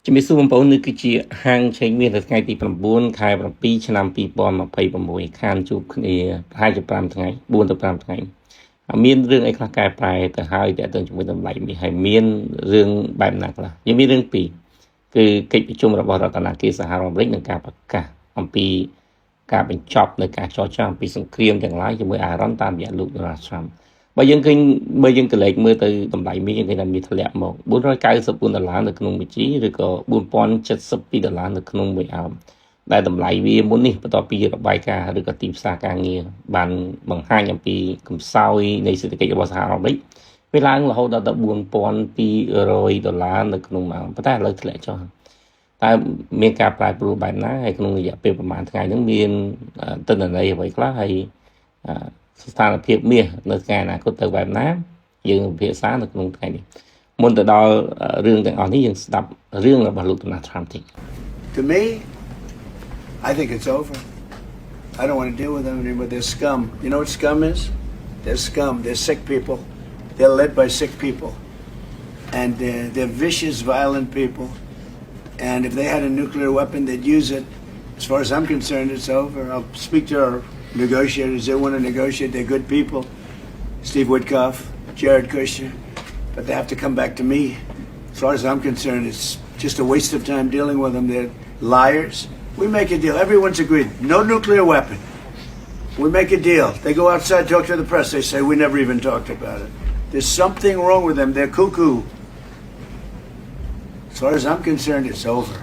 ជំរាបសួរបងប្អូននេះគឺជាហាងឆេងមាសនៅថ្ងៃទី9ខែ7ឆ្នាំ2026ខានជួបគ្នាប្រហែលជា5ថ្ងៃ4ទៅ5ថ្ងៃមានរឿងអីខ្លះកែប្រែទៅហើយតើទៅជាមួយតម្លៃមាសហើយមានរឿងបែបណាខ្លះយើងមានរឿងពីរគឺកិច្ចប្រជុំរបស់រដ្ឋាភិបាលសហរដ្ឋអាមេរិកនឹងការប្រកាសអំពីការបញ្ចប់នៅការចរចាអំពីសង្គ្រាមទាំងឡាយជាមួយអារ៉ុនតាមរយៈលោក Donald Trump បើយើងឃើញបើយើងកលេចមើលទៅតម្លៃមាសយើងឃើញថាមានធ្លាក់មក494ដុល្លារនៅក្នុងមួយជីឬក៏4072ដុល្លារនៅក្នុងមួយអោនដែលតម្លៃវាមុននេះបន្ទាប់ពីរបាយការណ៍ឬក៏ទីផ្សារការងារបានបង្ហាញអំពីកំសោយនៃសេដ្ឋកិច្ចរបស់សហរដ្ឋអាមេរិកវាឡើងរហូតដល់4200ដុល្លារនៅក្នុងមួយអោនប៉ុន្តែឥឡូវធ្លាក់ចុះតើមានការប្រែប្រួលបែបណាហើយក្នុងរយៈពេលប្រហែលថ្ងៃហ្នឹងមានទិន្នន័យអ្វីខ្លះហើយស្ថានភាពមាសនៅថ្ងៃអនាគតទៅបែបណាយើងពិភាក្សានៅក្នុងថ្ងៃនេះមុនទៅដល់រឿងទាំងអស់នេះយើងស្ដាប់រឿងរបស់លោក Donald Trump តិច To me, I think it's over. I don't want to deal with them anymore. They're scum. You know what scum is? They're scum. They're sick people. They're led by sick people. And they're vicious, violent people. And if they had a nuclear weapon, they'd use it. As far as I'm concerned, it's over. I'll speak to our negotiators. They want to negotiate. They're good people. Steve Witkoff, Jared Kushner. But they have to come back to me. As far as I'm concerned, it's just a waste of time dealing with them. They're liars. We make a deal. Everyone's agreed. No nuclear weapon. We make a deal. They go outside, talk to the press. They say, "We never even talked about it." There's something wrong with them. They're cuckoo. As far as I'm concerned, it's over.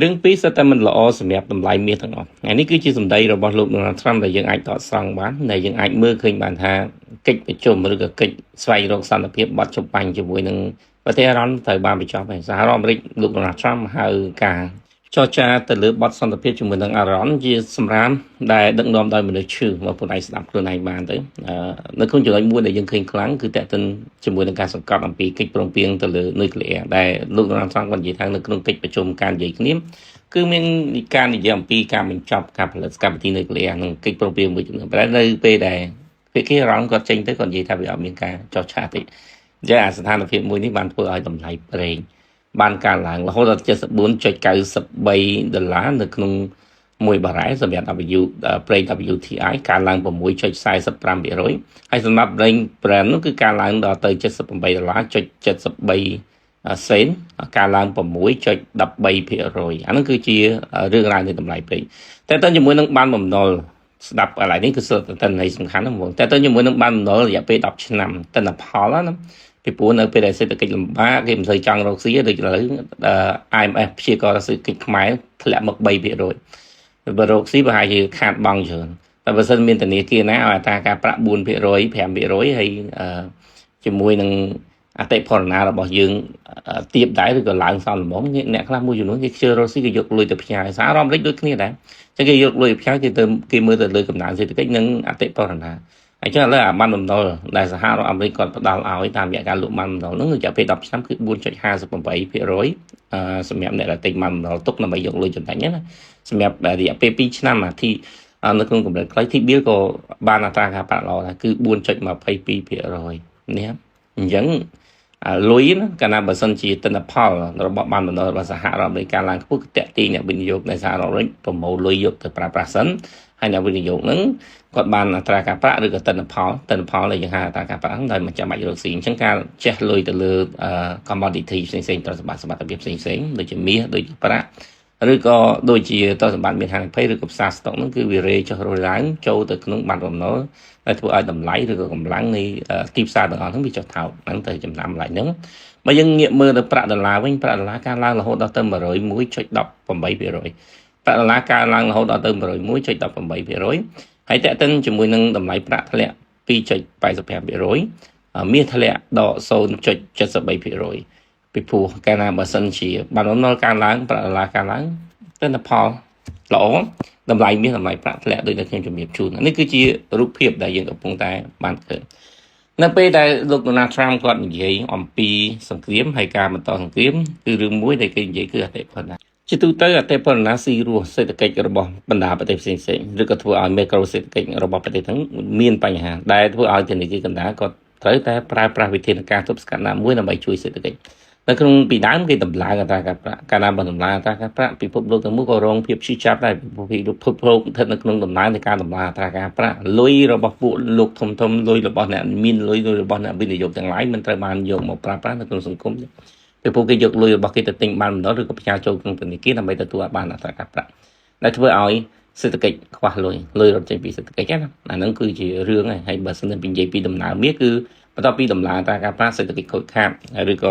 រឿងពីរសុទ្ធតែមិនល្អសម្រាប់តម្លៃមាសទាំងអស់ថ្ងៃនេះគឺជាសម្ដីរបស់លោក Donald Trump ដែលយើងអាចដកស្រង់បានដែលយើងអាចមើលឃើញបានថាកិច្ចប្រជុំឬក៏កិច្ចស្វែងរកសន្តិភាពបទច្បាញ់ជាមួយនឹងប្រទេសអ៊ីរ៉ង់ត្រូវបានបញ្ចប់ហើយសហរដ្ឋអាមេរិកលោក Donald Trump ហៅការចរចាទៅលើបទសន្តិភាពជាមួយនឹងអារ៉នជាសម្រាមដែលដឹកនាំដោយមនុស្សឈឺមកខ្លួនឯងស្ដាប់ខ្លួនឯងបានទៅនៅក្នុងចំណុចមួយដែលយើងឃើញខ្លាំងគឺតេតិនជាមួយនឹងការសង្កត់អំពីកិច្ចព្រមព្រៀងទៅលើនុយក្លេអ៊ែរដែលលោក Donald Trump គាត់និយាយថានៅក្នុងកិច្ចប្រជុំការនិយាយគ្នាគឺមានការនិយាយអំពីការបញ្ចប់ការផលិតកម្មវិធីនុយក្លេអ៊ែរនិងកិច្ចព្រមព្រៀងមួយចំនួនតែនៅពេលដែលភាគីអារ៉នគាត់ចេញទៅគាត់និយាយថាវាអត់មានការចរចាទេអញ្ចឹងអាស្ថានភាពមួយនេះបានធ្វើឲ្យតម្លៃប្រេងបានកើនឡើងរហូតដល់74.93ដុល្លារនៅក្នុងមួយបារ៉ែលសម្រាប់ W ប្រេង WTI កើនឡើង6.45%ហើយសម្រាប់ប្រេង Brent នោះគឺកើនឡើងដល់ទៅ78ដុល្លារ73សេនកើនឡើង6.13%អានោះគឺជារឿងរ៉ាវនៃតម្លៃប្រេងតែតើជាមួយនឹងបានបំណុលស្ដាប់កន្លែងនេះគឺសុទ្ធតែន័យសំខាន់ណាស់ហ្មងតែតើជាមួយនឹងបានបំណុលរយៈពេល10ឆ្នាំទិន្នផលណាពីព្រោះនៅពេលដែលសេដ្ឋកិច្ចលំបាកគេមិនសូវចង់រកស៊ីដូចឥឡូវ IMF ព្យាករណ៍សេដ្ឋកិច្ចខ្មែរធ្លាក់មក3%បើរកស៊ីប្រហែលជាខាតបង់ច្រើនតែបើសិនមានធនាគារណាឲ្យអត្រាការប្រាក់4% 5%ហើយជាមួយនឹងអតិផរណារបស់យើងទៀបដែរឬក៏ឡើងសមល្មមអ្នកខ្លះមួយចំនួនគេខ្ជិលរកស៊ីគេយកលុយទៅផ្ញើសហរដ្ឋអាមេរិកដូចគ្នាដែរចឹងគេយកលុយផ្ញើគេទៅគេមើលទៅលើកំណើនសេដ្ឋកិច្ចនិងអតិផរណាអញ្ចឹងឥឡូវអាបានបំណុលដែលសហរដ្ឋអាមេរិកគាត់ផ្ដល់ឲ្យតាមរយៈការលក់បានបំណុលហ្នឹងរយៈពេល10ឆ្នាំគឺ4.58%អឺសម្រាប់អ្នកដែលទិញបានបំណុលទុកដើម្បីយកលុយចំណេញណាសម្រាប់រយៈពេល2ឆ្នាំអាទីនៅក្នុងកម្រិតខ្លី T bill ក៏បានអត្រាការប្រាក់ល្អដែរគឺ4.22%នេះអញ្ចឹងលុយណាកាលណាបើសិនជាទិន្នផលរបស់បានបំណុលរបស់សហរដ្ឋអាមេរិកកើនឡើងខ្ពស់គឺតាក់ទាញអ្នកវិនិយោគในសហរដ្ឋអាមេរិកប្រមូលលុយយកទៅប្រើប្រាស់សិនហើយអ្នកវិនិយោគហ្នឹងគាត់បានអត្រាការប្រាក់ឬក៏ទិន្នផលទិន្នផលដែលយើងហៅអត្រាការប្រាក់ហ្នឹងដោយមិនចាំបាច់រកស៊ីអញ្ចឹងការចេះលុយទៅលើ commodity ផ្សេងៗទ្រព្យសម្បត្តិសមត្ថភាពផ្សេងផ្សេងដូចជាមាសដូចជាប្រាក់ឬក៏ដូចជាទ្រព្យសម្បត្តិមានហានិភ័យឬក៏ផ្សារស្តុកហ្នឹងគឺវារេចុះរយឡើងចូលទៅក្នុងបាត់បំណុលដែលធ្វើឲ្យតម្លៃឬក៏កម្លាំងនៃទីផ្សារទាំងអស់ហ្នឹងវាចុះថោកហ្នឹងទៅចំណាំតម្លៃហ្នឹងបើយើងងាកមើលទៅប្រាក់ដុល្លារវិញប្រាក់ដុល្លារកើនឡើងរហូតដល់ទៅ101.18%ប្រាក់ដុល្លារកើនឡើងរហូតដល់ទៅ101.18%ហើយតេតិនជាមួយនឹងតម្លៃប្រាក់ធ្លាក់2.85%មាសធ្លាក់ដក0.73%ពីព្រោះកាលណាបើសិនជាបានបំណុលកើនឡើងប្រាក់ដុល្លារកើនឡើងទិន្នផលល្អតម្លៃមាសតម្លៃប្រាក់ធ្លាក់ដូចដែលខ្ញុំជំរាបជូននេះគឺជារូបភាពដែលយើងកំពុងតែបានឃើញនៅពេលដែលលោកដូណាល់ត្រាំគាត់និយាយអំពីសង្គ្រាមហើយការបន្តសង្គ្រាមគឺរឿងមួយដែលគេនិយាយគឺអតិផរណាជាទូទៅអតិផរណាស៊ីរស់សេដ្ឋកិច្ចរបស់បណ្ដាប្រទេសផ្សេងៗឬក៏ធ្វើឲ្យមីក្រូសេដ្ឋកិច្ចរបស់ប្រទេសហ្នឹងមានបញ្ហាដែលធ្វើឲ្យធនាគារកណ្ដាលគាត់ត្រូវតែប្រើប្រាស់វិធានការទប់ស្កាត់ណាមួយដើម្បីជួយសេដ្ឋកិច្ច នៅក្នុងពីដើមគេតម្លើងអត្រាការប្រាក់កាលណាបើតម្លើងអត្រាការប្រាក់ពិភពលោកទាំងមូលក៏រងភាពឈឺចាប់ដែរពិភពលោកស្ថិតនៅក្នុងដំណើរនៃការតម្លើងអត្រាការប្រាក់លុយរបស់ពួកលោកធំធំលុយរបស់អ្នកមានលុយលុយរបស់អ្នកវិនិយោគទាំងឡាយមិនត្រូវបានយកមកប្រើប្រាស់នៅក្នុងសង្គមទេពីព្រោះគេយកលុយរបស់គេទៅទិញបានម្ដងឬក៏ផ្ញើចូលក្នុងធនាគារដើម្បីទទួលបានអត្រាការប្រាក់ដែលធ្វើឲ្យសេដ្ឋកិច្ចខ្វះលុយលុយរត់ចេញពីសេដ្ឋកិច្ចណាអាហ្នឹងគឺជារឿងហើយហើយបើសិនជានិយាយពីដំណើរមាសគឺបន្ទាប់ពីដំឡើងអត្រាការប្រាក់សេដ្ឋកិច្ចខូចខាតឬក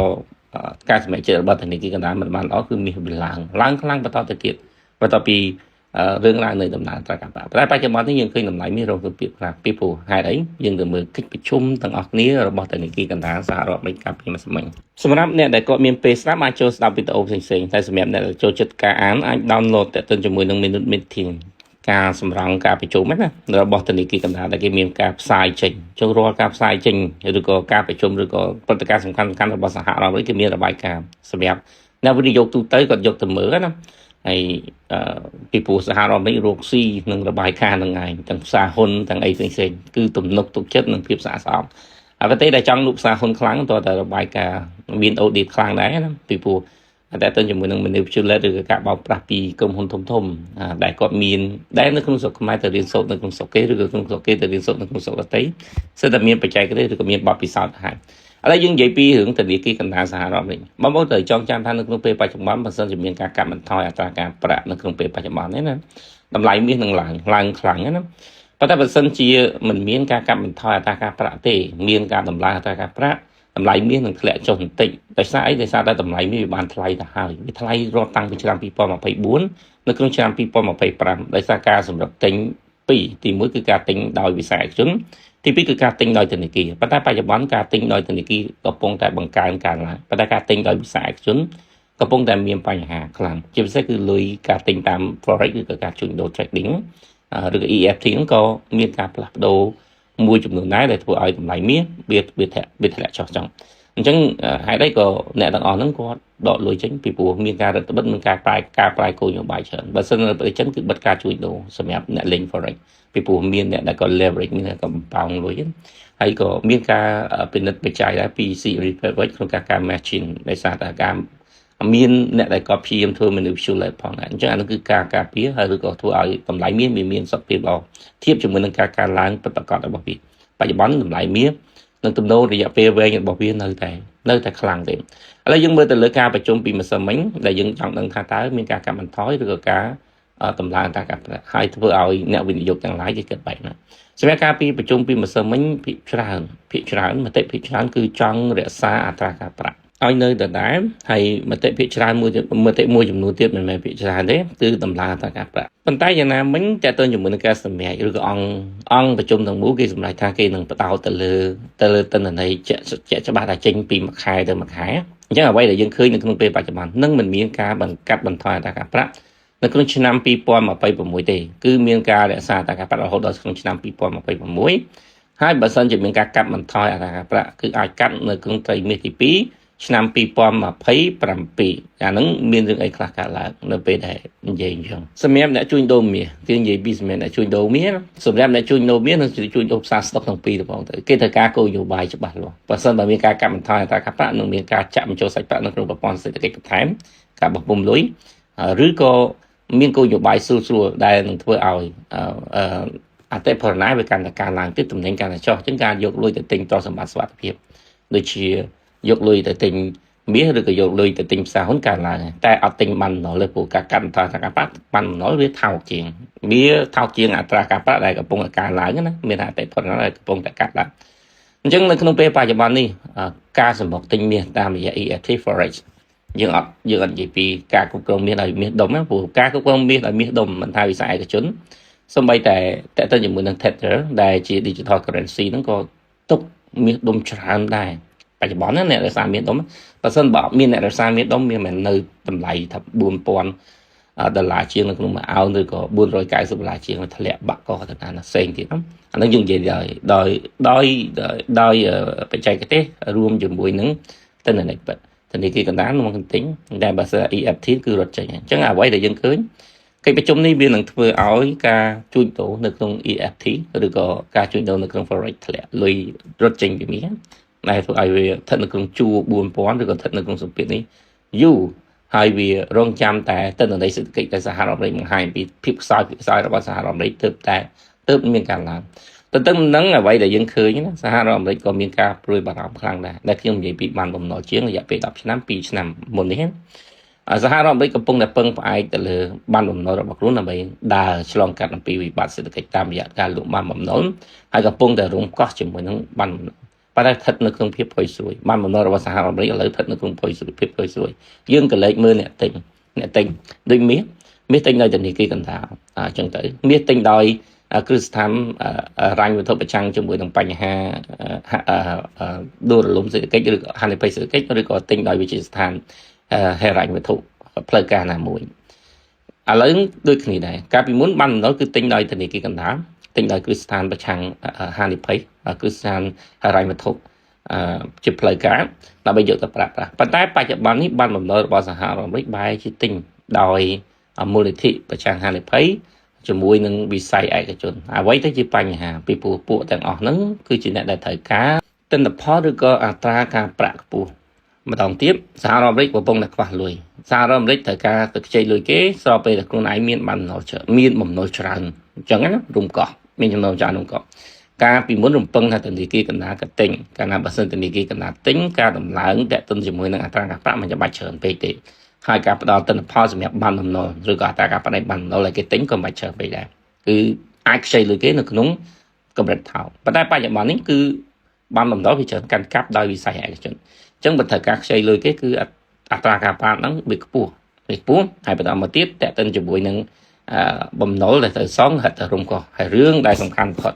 ៏ការសម្រេចចិត្តរបស់ធនាគារកណ្ដាលមិនបានល្អគឺមាសវាឡើងឡើងខ្លាំងបន្តទៅទៀតបន្ទាប់ពីរឿងរ៉ាវនៃដំណើរអត្រាការប្រាក់តែបច្ចុប្បន្ននេះយើងឃើញតម្លៃមាសរងសម្ពាធខ្លាំងពីព្រោះហេតុអីយើងទៅមើលកិច្ចប្រជុំទាំងអស់គ្នារបស់ធនាគារកណ្ដាលសហរដ្ឋអាមេរិកកាលពីម្សិលមិញសម្រាប់អ្នកដែលគាត់មានពេលស្ដាប់អាចចូលស្ដាប់វីដេអូផ្សេងៗតែសម្រាប់អ្នកដែលចូលចិត្តការអានអាច download ទាក់ទងជាមួយនឹង Minute Meeting ការសម្រង់ការប្រជុំណារបស់ធនាគារកណ្ដាលដែលគេមានការផ្សាយចេញចូលរាល់ការផ្សាយចេញឬក៏ការប្រជុំឬក៏ព្រឹត្តិការណ៍សំខាន់ៗរបស់សហរដ្ឋអាមេរិកគេមានរបាយការណ៍សម្រាប់អ្នកវិនិយោគទូទៅគាត់យកទៅមើលណាហើយពីព្រោះសហរដ្ឋអាមេរិករកស៊ីនឹងរបាយការណ៍នឹងឯងទាំងផ្សារហ៊ុនទាំងអីផ្សេងៗគឺទំនុកទុកចិត្តនិងភាពស្អាតស្អំហើយប្រទេសដែលចង់លក់ផ្សារហ៊ុនខ្លាំងតើតែរបាយការណ៍មាន audit ខ្លាំងដែរណាពីព្រោះតែទៅជាមួយនឹង manipulate ឬក៏ការបោកប្រាស់ពីក្រុមហ៊ុនធំធំដែលគាត់មានដែលនៅក្នុងស្រុកខ្មែរទៅរៀនសូត្រនៅក្នុងស្រុកគេឬក៏ក្នុងស្រុកគេទៅរៀនសូត្រនៅក្នុងស្រុកដទៃសិតតែមានបច្ចេកទេសឬក៏មានបទពិសោធន៍ហើយឥឡូវយើងនិយាយពីរឿងធនាគារកណ្ដាលសហរដ្ឋអាមេរិកបងប្អូនត្រូវចងចាំថានៅក្នុងពេលបច្ចុប្បន្នបើសិនជាមានការកាត់បន្ថយអត្រាការប្រាក់នៅក្នុងពេលបច្ចុប្បន្ននេះណាតម្លៃមាសនឹងឡើងឡើងខ្លាំងណាប៉ុន្តែបើសិនជាមិនមានការកាត់បន្ថយអត្រាការប្រាក់ទេមានការដំឡើងអត្រាការប្រាក់តម្លៃមាសនឹងធ្លាក់ចុះបន្តិចដោយសារអីដោយសារតែតម្លៃមាសវាបានថ្លៃទៅហើយវាថ្លៃរាប់តាំងពីឆ្នាំ2024នៅក្នុងឆ្នាំ2025ដោយសារការសម្រុកទិញពីរទី1គឺការទិញដោយវិស័យឯកជនទី2គឺការទិញដោយធនាគារប៉ុន្តែបច្ចុប្បន្នការទិញដោយធនាគារកំពុងតែបង្កើនការឡើងប៉ុន្តែការទិញដោយវិស័យឯកជនកំពុងតែមានបញ្ហាខ្លាំងជាពិសេសគឺលុយការទិញតាម forex ឬក៏ការជួញដូរ trading ឬក៏ EFT ហ្នឹងក៏មានការផ្លាស់ប្ដូរមួយចំនួនដែរដែលធ្វើឲ្យតម្លៃមាសវាវាធ្លាក់វាធ្លាក់ចុះចង់អញ្ចឹងហេតុអីក៏អ្នកទាំងអស់ហ្នឹងគាត់ដកលុយចេញពីព្រោះមានការរដ្ឋបិទមានការប្រែការប្រែគោលនយោបាយច្រើនបើសិននៅប្រទេសចិនគឺបិទការជួញដូរសម្រាប់អ្នកលេង forex ពីព្រោះមានអ្នកដែលក៏ leverage មានអ្នកក៏បំប៉ោងលុយហើយក៏មានការពិនិត្យបច្ច័យដែរពី CRE ក្នុងការការ margin ដោយសារតែការមានអ្នកដែលគាត់ព្យាយាមធ្វើ manipulate ផងដែរអញ្ចឹងអានោះគឺការការពារហើយឬក៏ធ្វើឲ្យតម្លៃមាសវាមានសុខភាពល្អធៀបជាមួយនឹងការកើនឡើងពិតប្រាកដរបស់វាបច្ចុប្បន្នតម្លៃមាសនិងទំនោររយៈពេលវែងរបស់វានៅតែនៅតែខ្លាំងទេឥឡូវយើងមើលទៅលើការប្រជុំពីម្សិលមិញដែលយើងចង់ដឹងថាតើមានការកាត់បន្ថយឬក៏ការតម្លើងតាការប្រាក់ហើយធ្វើឲ្យអ្នកវិនិយោគទាំងឡាយគេគិតបែបណាសម្រាប់ការពីប្រជុំពីម្សិលមិញភាគច្រើនភាគច្រើនមតិភាគច្រើនគឺចង់រក្សាអត្រាការប្រាក់ឲ្យនៅដដែលហើយមតិភាគច្រើនមួយមតិមួយចំនួនទៀតមិនមែនភាគច្រើនទេគឺតម្លើងអត្រាការប្រាក់ប៉ុន្តែយ៉ាងណាមិញតើទៅជាមួយនឹងការសម្រេចឬក៏អង្គអង្គប្រជុំទាំងមូលគេសម្រេចថាគេនឹងផ្ដោតទៅលើទៅលើទិន្នន័យជាក់ជាក់ច្បាស់ថាចេញពីមួយខែទៅមួយខែអញ្ចឹងអ្វីដែលយើងឃើញនៅក្នុងពេលបច្ចុប្បន្ននឹងមិនមានការបង្កាត់បន្ថយអត្រាការប្រាក់នៅក្នុងឆ្នាំ2026ទេគឺមានការរក្សាអត្រាការប្រាក់រហូតដល់ក្នុងឆ្នាំ2026ហើយបើសិនជាមានការកាត់បន្ថយអត្រាការប្រាក់គឺអាចកាត់នៅក្នុងត្រីមាសទី2ឆ្នាំ2027អាហ្នឹងមានរឿងអីខ្លះកើតឡើងនៅពេលដែលនិយាយអញ្ចឹងសម្រាប់អ្នកជួញដូរមាសគេនិយាយពីសម្រាប់អ្នកជួញដូរមាសសម្រាប់អ្នកជួញដូរមាសនិងជួញដូរផ្សារស្តុកទាំងពីរទៅផងទៅគេត្រូវការគោលនយោបាយច្បាស់លាស់បើសិនបើមានការកាត់បន្ថយអត្រាការប្រាក់នឹងមានការចាក់បញ្ចូលសាច់ប្រាក់នៅក្នុងប្រព័ន្ធសេដ្ឋកិច្ចបន្ថែមការបោះពុម្ពលុយឬក៏មានគោលនយោបាយស្រួលស្រួលដែលនឹងធ្វើឲ្យអតិផរណាវាកាន់តែកើនឡើងទៀតតំណែងកាន់តែចុះអញ្ចឹងការយកលុយទៅទិញទ្រព្យសម្បត្តិសុវត្ថិភាពដូចជាយកលុយទៅទិញមាសឬក៏យកលុយទៅទិញផ្សារហ៊ុនកើនឡើងតែអត់ទិញបានបំណុលទេព្រោះការកាត់បន្ថយការប្រាក់បានបំណុលវាថោកជាងវាថោកជាងអត្រាការប្រាក់ដែលកំពុងតែកើនឡើងណាមានអតិផរណាដែលកំពុងតែកាត់ឡើងអញ្ចឹងនៅក្នុងពេលបច្ចុប្បន្ននេះការសម្រុកទិញមាសតាមរយៈ EFT Forex យើងអត់យើងអត់និយាយពីការគ្រប់គ្រងមាសដោយមាសដុំណាព្រោះការគ្រប់គ្រងមាសដោយមាសដុំមិនថាវិស័យឯកជនសូម្បីតែតើទៅជាមួយនឹង Tether ដែលជា digital currency ហ្នឹងក៏ទុកមាសដុំច្រើនដែរបច្ចុប្បន្នណាអ្នករក្សាមាសដុំបើសិនបើអត់មានអ្នករក្សាមាសដុំមានមិននៅតម្លៃថា4000ដុល្លារជាងនៅក្នុងមួយអោនឬក៏490ដុល្លារជាងធ្លាក់បាក់កទៅណាផ្សេងទៀតហ្នឹងអានឹងយើងនិយាយដោយដោយដោយដោយបច្ចេកទេសរួមជាមួយនឹងទិន្នន័យពិតធនាគារកណ្ដាលមកទិញតែបើសិន EFT គឺរត់ចេញអញ្ចឹងអ្វីដែលយើងឃើញកិច្ចប្រជុំនេះវានឹងធ្វើឲ្យការជួញដូរនៅក្នុង EFT ឬក៏ការជួញដូរនៅក្នុង Forex ធ្លាក់លុយរត់ចេញពីមាស ដែលធ្វើឲ្យវាស្ថិតនៅក្នុងជួរ4000ឬក៏ស្ថិតនៅក្នុងសម្ពាធនេះយូរហើយវារងចាំតែទិន្នន័យសេដ្ឋកិច្ចដែលសហរដ្ឋអាមេរិកបង្ហាញពីភាពខ្សោយភាពខ្សោយរបស់សហរដ្ឋអាមេរិកទើបតែទើបមានការឡើងទន្ទឹមនឹងអ្វីដែលយើងឃើញណាសហរដ្ឋអាមេរិកក៏មានការព្រួយបារម្ភខ្លាំងដែរដែលខ្ញុំនិយាយពីបានបំណុលជាងរយៈពេល10ឆ្នាំ2ឆ្នាំមុននេះសហរដ្ឋអាមេរិកកំពុងតែពឹងផ្អែកទៅលើបានបំណុលរបស់ខ្លួនដើម្បីដើរឆ្លងកាត់អំពីវិបត្តិសេដ្ឋកិច្ចតាមរយៈការលក់បានបំណុលហើយកំពុងតែរុំកោះជាមួយនឹងបានបំណុលប៉ុន្តែស្ថិតនៅក្នុងភាពផុយស្រួយបានបំណុលរបស់សហរដ្ឋអាមេរិកឥឡូវស្ថិតនៅក្នុងផុយស្រួយភាពផុយស្រួយយើងក៏លេចមើលអ្នកទិញអ្នកទិញដូចមាសមាសទិញដោយធនាគារកណ្ដាលអញ្ចឹងទៅមាសទិញដោយគ្រឹះស្ថានរញ្ញវត្ថុប្រឆាំងជាមួយនឹងបញ្ហាដួលរលំសេដ្ឋកិច្ចឬហានិភ័យសេដ្ឋកិច្ចឬក៏ទិញដោយវិទ្យាស្ថានហិរញ្ញវត្ថុផ្លូវការណាមួយឥឡូវដូចគ្នាដែរកាលពីមុនបានបំណុលគឺទិញដោយធនាគារកណ្ដាលទិញដោយគ្រឹះស្ថានប្រឆាំងហានិភ័យគ្រឹះស្ថានហិរញ្ញវត្ថុជាផ្លូវការដើម្បីយកទៅប្រើប្រាស់ប៉ុន្តែបច្ចុប្បន្ននេះបានបំណុលរបស់សហរដ្ឋអាមេរិកបែរជាទិញដោយមូលនិធិប្រឆាំងហានិភ័យជាមួយនឹងវិស័យឯកជនអ្វីទៅជាបញ្ហាពីព្រោះពួកទាំងអស់ហ្នឹងគឺជាអ្នកដែលត្រូវការទិន្នផលឬក៏អត្រាការប្រាក់ខ្ពស់ម្ដងទៀតសហរដ្ឋអាមេរិកកំពុងតែខ្វះលុយសហរដ្ឋអាមេរិកត្រូវការទៅខ្ចីលុយគេស្របពេលដែលខ្លួនឯងមានបានបំណុលច្រើនមានបំណុលច្រើនអញ្ចឹងណារុំកោះមានចំណូលច្រើនរុំកោះការពីមុនរំពឹងថាធនាគារកណ្ដាលក៏ទិញកាលណាបើសិនធនាគារកណ្ដាលទិញការដំឡើងតាក់ទិនជាមួយនឹងអត្រាការប្រាក់មិនចាំបាច់ច្រើនពេកទេហើយការផ្ដល់ទិន្នផលសម្រាប់បានបំណុលឬក៏អត្រាការប្រាក់នៃបានបំណុលឲ្យគេទិញក៏មិនបាច់ច្រើនពេកដែរគឺអាចខ្ចីលុយគេនៅក្នុងកម្រិតថោកប៉ុន្តែបច្ចុប្បន្ននេះគឺបានបំណុលវាច្រើនកាន់កាប់ដោយវិស័យឯកជនអញ្ចឹងបើត្រូវការខ្ចីលុយគេគឺអត្រាការប្រាក់ហ្នឹងវាខ្ពស់ហើយបន្តមកទៀតតាក់ទិនជាមួយនឹងបំណុលដែលត្រូវសងហិតទៅរុំកោះហើយរឿងដែលសំខាន់ផុត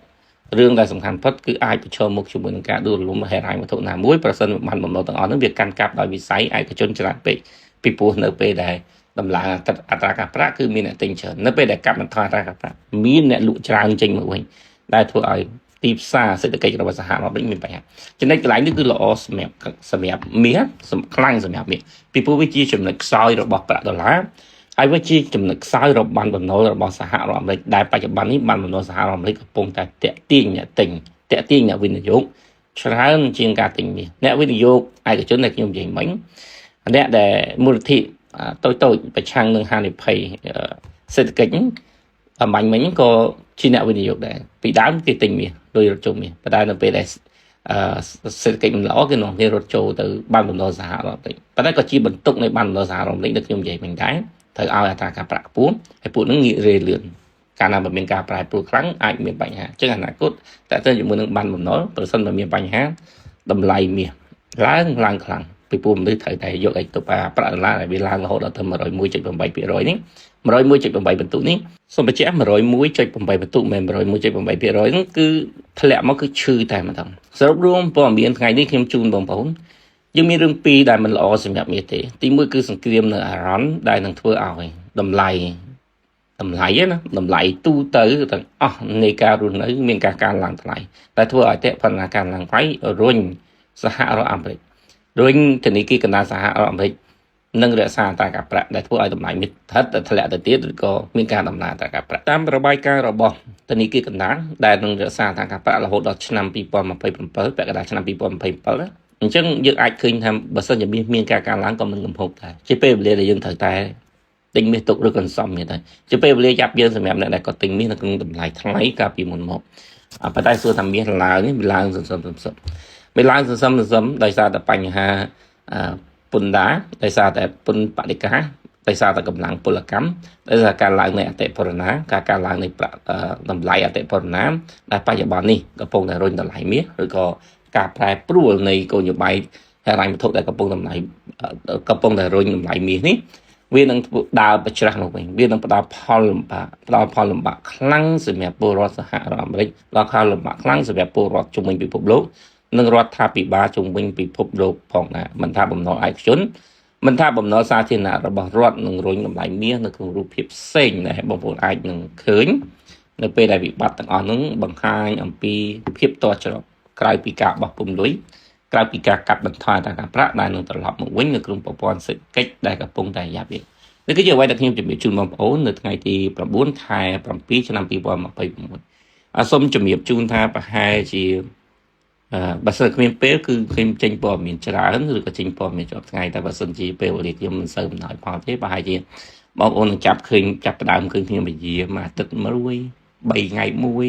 រឿងដែលសំខាន់ផុតគឺអាចប្រឈមមុខជាមួយនឹងការដួលរលំហិរញ្ញវត្ថុណាមួយប្រសិនបានបំណុលទាំងអស់ហ្នឹងវាកាន់កាប់ដោយវិស័យឯកជនច្រើនពេកពីព្រោះនៅពេលដែលដំឡើងអត្រាការប្រាក់គឺមានអ្នកទិញច្រើននៅពេលដែលកាត់បន្ថយអត្រាការប្រាក់មានអ្នកលក់ច្រើនចេញមកវិញដែលធ្វើឲ្យទីផ្សារសេដ្ឋកិច្ចរបស់សហរដ្ឋអាមេរិកមានបញ្ហាចំណុចកន្លែងនេះគឺល្អសម្រាប់មាសខ្លាំងសម្រាប់មាសពីព្រោះវាជាចំណុចខ្សោយរបស់ប្រាក់ដុល្លារហើយវាជាចំណុចខ្សោយរបស់បានបំណុលរបស់សហរដ្ឋអាមេរិកដែលបច្ចុប្បន្ននេះបានបំណុលសហរដ្ឋអាមេរិកកំពុងតែតាក់ទាញអ្នកទិញតាក់ទាញអ្នកវិនិយោគច្រើនជាងការទិញមាសអ្នកវិនិយោគឯកជនដែលខ្ញុំនិយាយមិញអ្នកដែលមូលនិធិតូចៗប្រឆាំងនឹងហានិភ័យសេដ្ឋកិច្ចអំបញ្ញមិញក៏ជាអ្នកវិនិយោគដែរពីដើមគេទិញមាសលុយរត់ចូលមាសប៉ុន្តែនៅពេលដែលសេដ្ឋកិច្ចមិនល្អគេនាំគ្នារត់ចូលទៅបានបំណុលសហរដ្ឋអាមេរិកប៉ុន្តែក៏ជាបន្ទុកនៃបានបំណុលសហរដ្ឋអាមេរិកដែលខ្ញុំនិយាយមិញដែរត្រូវឲ្យអត្រាការប្រាក់ខ្ពស់ហើយពួកហ្នឹងងាករេលឿនកាលណាបើមានការប្រែប្រួលខ្លាំងអាចមានបញ្ហាអញ្ចឹងអនាគតតើទៅជាមួយនឹងបានបំណុលប្រសិនបើមានបញ្ហាតម្លៃមាសឡើងខ្លាំងពីព្រោះមនុស្សត្រូវតែយកឲ្យទៅប្រាក់ដុល្លារដែលវាឡើងរហូតដល់ទៅ 101.8% នេះ 101.8 បន្ទុកនេះសូមបញ្ជាក់ 101.8 បន្ទុកមិនមែន 101.8% ហ្នឹងគឺធ្លាក់មកគឺឈឺតែម្ដងសរុបរួមព័ត៌មានថ្ងៃនេះខ្ញុំជូនបងប្អូនយើងមានរឿងពីរដែលមិនល្អសម្រាប់មាសទេទីមួយគឺសង្គ្រាមនៅអារ៉ាន់ដែលនឹងធ្វើឲ្យតម្លៃណាតម្លៃទូទៅទាំងអស់នៃការរស់នៅមានការកើនឡើងថ្លៃតែធ្វើឲ្យអតិផរណាកើនឡើងថ្លៃរុញសហរដ្ឋអាមេរិករុញធនាគារកណ្ដាលសហរដ្ឋអាមេរិកនឹងរក្សាអត្រាការប្រាក់ដែលធ្វើឲ្យតម្លៃមាសស្ថិតតែធ្លាក់ទៅទៀតឬក៏មានការដំឡើងអត្រាការប្រាក់តាមរបាយការណ៍របស់ធនាគារកណ្ដាលដែលនឹងរក្សាអត្រាការប្រាក់រហូតដល់ឆ្នាំ2027ពាក់កណ្ដាលឆ្នាំ2027អញ្ចឹងយើងអាចឃើញថាបើសិនជាមាសមានការកើនឡើងក៏មិនកំហុសដែរជាពេលវេលាដែលយើងត្រូវតែទិញមាសទុកឬកន្សំមាសដែរជាពេលវេលាយ៉ាប់យើងសម្រាប់អ្នកដែលគាត់ទិញមាសនៅក្នុងតម្លៃថ្លៃកាលពីមុនមកប៉ុន្តែសួរថាមាសឡើងនេះវាឡើងសន្សំវាឡើងសន្សំដោយសារតែបញ្ហាពន្ធដារដោយសារតែពន្ធបដិការដោយសារតែកម្លាំងពលកម្មដោយសារការឡើងនៃអតិផរណាការកើនឡើងនៃប្រាក់តម្លៃអតិផរណាដែលបច្ចុប្បន្ននេះកំពុងតែរុញតម្លៃមាសឬក៏ការប្រែប្រួលនៃគោលនយោបាយហិរញ្ញវត្ថុដែលកំពុងតម្លៃកំពុងតែរុញតម្លៃមាសនេះវានឹងដើរប្រច្រាស់មកវិញវានឹងផ្ដល់ផលលំបាកផ្ដល់ផលលំបាកខ្លាំងសម្រាប់ពលរដ្ឋសហរដ្ឋអាមេរិកផ្ដល់ផលលំបាកខ្លាំងសម្រាប់ពលរដ្ឋជុំវិញពិភពលោកនិងរដ្ឋាភិបាលជុំវិញពិភពលោកផងដែរមិនថាបំណុលឯកជនមិនថាបំណុលសាធារណៈរបស់រដ្ឋនឹងរុញតម្លៃមាសនៅក្នុងរូបភាពផ្សេងដែលបងប្អូនអាចនឹងឃើញនៅពេលដែលវិបត្តិទាំងអស់នោះបង្ហាញអំពីភាពតច្រកក្រៅពីការបោះពុម្ពលុយក្រៅពីការកាត់បន្ថយអត្រាការប្រាក់ដែលនឹងត្រឡប់មកវិញនៅក្នុងប្រព័ន្ធសេដ្ឋកិច្ចដែលកំពុងតែយ៉ាប់យ៉ានេះគឺជាអ្វីដែលខ្ញុំជម្រាបជូនបងប្អូននៅថ្ងៃទី9ខែ7ឆ្នាំ2026សូមជម្រាបជូនថាប្រហែលជា អឺបើសិនគ្មានពេលគឺខ្ញុំចេញព័ត៌មានច្រើនឬក៏ចេញព័ត៌មានជាប់ថ្ងៃតែបើសិនជាពេលវេលាខ្ញុំមិនសូវអំណោយផលទេប្រហែលជាបងប្អូននឹងចាប់ឃើញចាប់ផ្ដើមឃើញខ្ញុំពជាមួយអាទិត្យមួយ3ថ្ងៃមួយ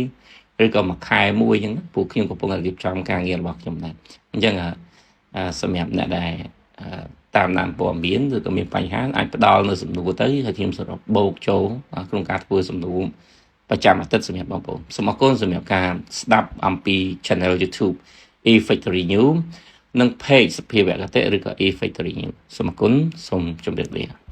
ឬក៏មួយខែមួយអញ្ចឹងពួកខ្ញុំកំពុងតែរៀបចំការងាររបស់ខ្ញុំដែរអញ្ចឹងសម្រាប់អ្នកដែលតាមដានព័ត៌មានឬក៏មានបញ្ហាអាចផ្ដល់នៅសំណួរទៅហើយខ្ញុំសរុបបូកចូលក្នុងការធ្វើសំណួរប្រចាំអាទិត្យសម្រាប់បងប្អូនសូមអរគុណសម្រាប់ការស្ដាប់អំពី Channel YouTube E Factory New និង Page សភាវគតិឬក៏ E Factory New សូមអរគុណសូមជម្រាបលា។